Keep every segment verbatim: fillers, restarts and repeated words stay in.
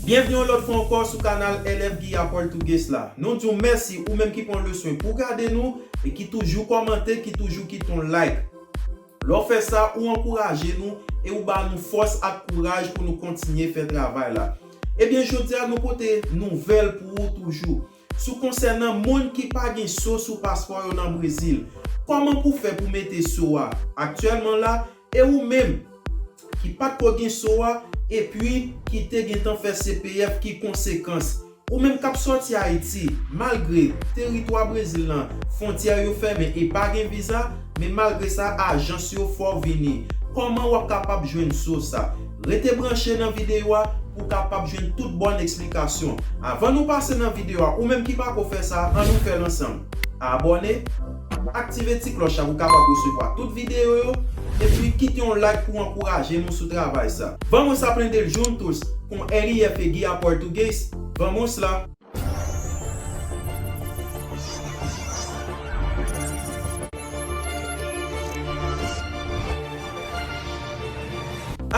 Byenvni yon lòt fwa ankò sou kanal L F Guy Apoltugues la. Nou di w mèsi ou menm ki pran le swen pou gade nou e ki toujou kòmante, ki toujou kite yon like. Lè w fè sa, ou ankouraje nou e ou ba nou fòs ak kouraj pou nou kontinye fè travay la. Ebyen, jodi a nou pote nouvèl pou ou toujou sou konsènan moun ki pa gen so sou paspò yo nan Brezil. Kòman pou fè pou mete so a aktyèlman la, e ou menm ki pa t ko gen so a epi ki te gentan fè C P F, ki konsekans? Ou menm k ap sòti Ayiti, malgre teritwa Brezil lan, fwontyè yo fèmen e pa gen viza, men malgre sa, ajans yo fè w vini. Kòman w ap kapab jwenn so sa? Rete branche nan videyo a pou w kapab jwenn tout bòn eksplikasyon. Avan nou pase nan videyo a, ou menm ki pa ko fè sa, ann nou fè l ansanm. Abòne, aktive ti klòch la pou w kapab resevwa tout videyo yo, epi kite yon like pou w ankouraje nou sou travay sa. Vamos aprender juntos com L F Guy Apoltugues? Vamos lá!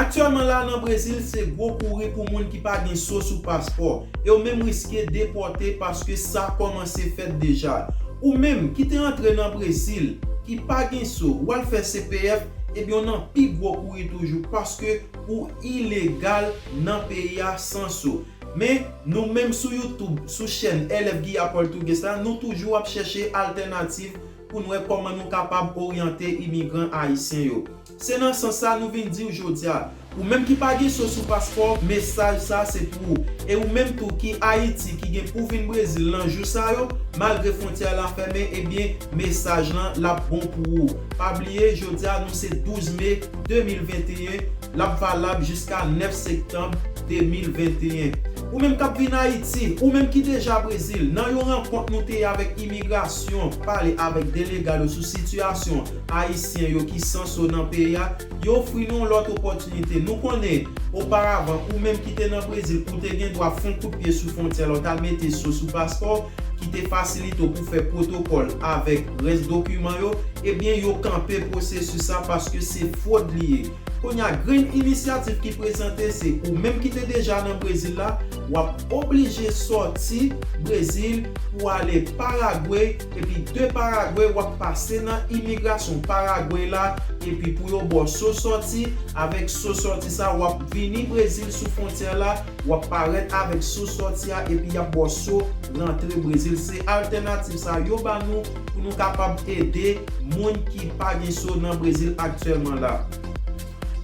Aktyèlman la nan Brezil, se gwo kouri pou moun ki pa gen so sou paspò, e yo menm riske depòte paske sa kòmanse fèt deja. Ou menm ki te antre nan Brezil, ki pa gen so, w al fè C P F, ebyen w nan pi gwo kouri toujou paske ou ilegal nan peyi a san so. Men, nou menm sou YouTube, sou chèn L F Guy Apoltugues la, nou toujou ap chèche altènativ pou n wè kòman nou kapab oryante imigran ayisyen yo. Se nan sans sa nou vin di w jodi a, ou menm ki pa gen so sou paspò, mesaj sa se pou ou. E ou menm tou ki Ayiti, ki gen pou vin Brezil nan jou sa yo, malgre fwontyè la fèmen, ebyen, mesaj lan l ap bon pou ou. Pa bliye, jodi a nou se douz me de mil venteyen, l ap valab jiska nèf septanm de mil venteyen. Ou menm k ap vin Ayiti, ou menm ki deja Brezil, nan yon rankont nou te ye avèk imigrasyon, pale avèk delega yo sou sitiyasyon ayisyen yo ki san so nan peyi a, yo ofri nou yon lòt opòtinite. Nou konnen, oparavan, ou menm ki te nan Brezil, ou te gen dwa fè yon kout pye sou fwontyè la, w t al mete so sou paspò, ki te fasilite w pou fè pwotokòl avèk rès dokiman yo, ebyen, yo kanpe pwosesis sa paske se fwod li ye. Kounye a, grenn inisyativ ki prezante se ou menm ki te deja nan Brezil la, w ap oblije sòti Brezil pou ale Paragwe, epi de Paragwe, w ap pase nan imigrasyon Paragwe la, epi pou yo ba w so sòti, avèk so sòti sa, w ap vini Brezil sou fwontyè la, w ap parèt avèk so sòti a, epi y ap ba w so rantre Brezil. Se altènativ sa yo ba nou pou nou kapab ede moun ki pa gen so nan Brezil aktyèlman la.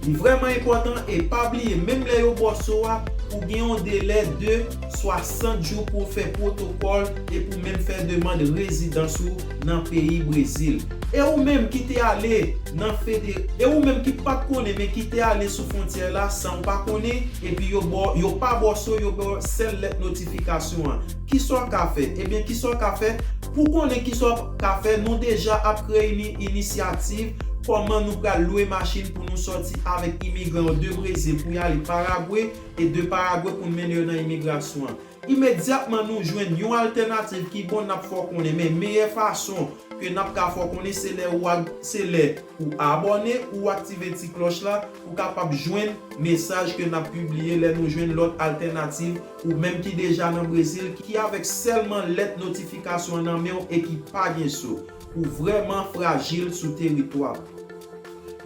Li vrèman enpòtan e pa bliye, menm lè yo ba w so a, ou gen yon delè de swasant jou pou w fè pwotokòl e pou menm fè demann rezidans ou nan peyi Brezil. E ou menm ki te ale nan fede-, e ou menm ki pa t konnen men ki te ale sou fwontyè la san w pa konnen, epi yo ba w, yo pa ba w so, yo ba w sèl lèt notifikasyon an. Kisa w ka fè? Ebyen, kisa w ka fè? Pou konnen kisa w ka fè, nou deja ap kreye ini-, inisyativ kòman nou pral lwe machin pou nou sòti avèk imigran yo de Brezil pou y ale Paragwe e de Paragwe pou n mennen yo nan imigrasyon an. Imedyatman nou jwenn yon altènativ ki bon, n ap fè w konnen, men meyè fason ke n ap ka fè w konnen se lè ou ak-, se lè ou abòne, ou aktive ti klòch la, ou kapab jwenn mesaj ke n ap pibliye lè nou jwenn lòt altènativ, ou menm ki deja nan Brezil, ki avèk sèlman lèt notifikasyon an nan men w e ki pa gen so. Ou vrèman frajil sou teritwa.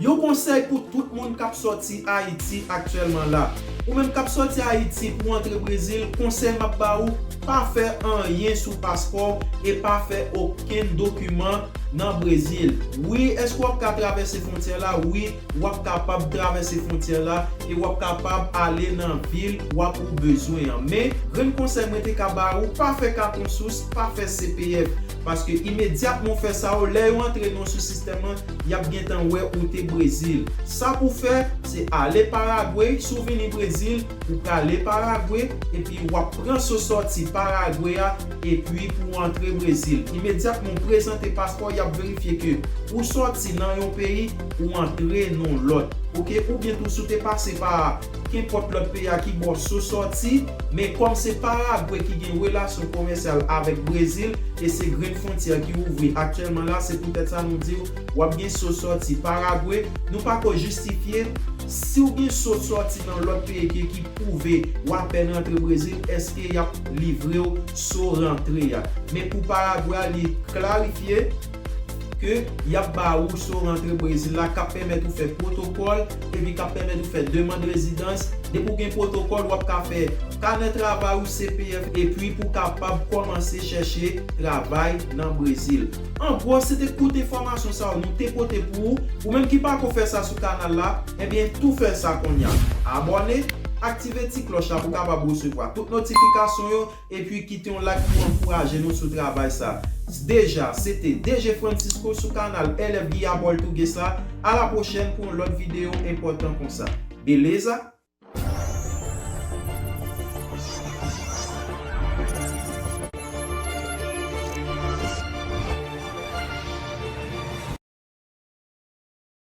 Yon konsèy pou tout moun k ap sòti Ayiti aktyèlman la. Ou menm k ap sòti Ayiti pou antre Brezil, konsèy m ap ba ou, pa fè anyen sou paspò w e pa fè okenn dokiman nan Brezil. Wi, èske w ap ka travèse fwontyè la? Wi, w ap kapab travèse fwontyè la e w ap kapab ale nan vil w ap ou bezwen an. Men, grenn konsèy mwen te ka ba ou, pa fè katon sous, pa fè C P F. Paske imedyatman w fè sa yo, lè yo antre non sou sistèm lan, y ap gentan wè ou te Brezil. Sa pou fè, se ale Paragwe, si w vini Brezil, ou prale Paragwe, epi w ap pran so sòti Paragwe a, epi pou w antre Brezil. Imedyatman w prezante paspò, y ap verifye ke ou sòti nan yon peyi, ou antre nan lòt. Oke, oubyen tou si w te pase pa kenpòt lòt peyi a ki ba w so sòti, men kòm se Paragwe ki gen relasyon komèsyal avèk Brezil, e se grenn fwontyè ki ouvri aktyèlman la, se poutèt sa nou di w, w ap gen so sòti Paragwe. Nou pa ko jistifye Si w gen so sòti nan lòt peyi ki, ki pwouve w apèn rantre Brezil, èske y ap livre w so rantre a? Men pou Paragwe a, li klarifye ke y ap ba ou so rantre Brezil la, k ap pèmèt ou fè pwotokòl, epi k ap pèmèt ou fè demann rezidans. Depi w gen pwotokòl, w ap ka fè kanè travay ou, C P F, epi pou w kapab kòmanse chèche travay nan Brezil. An gwo, se te kout enfòmasyon sa yo nou te pote pou ou. Ou menm ki pako fè sa sou kanal la, ebyen, tou fè sa kounye a. Abòne, aktive ti klòch la pou w kapab resevwa tout notifikasyon yo, epi kite yon like pou ankouraje nou sou travay sa. Deja, se te D J Francisco sou kanal L F Guia Português la. A la pwochèn pou yon lòt videyo enpòtan konsa. Beleza?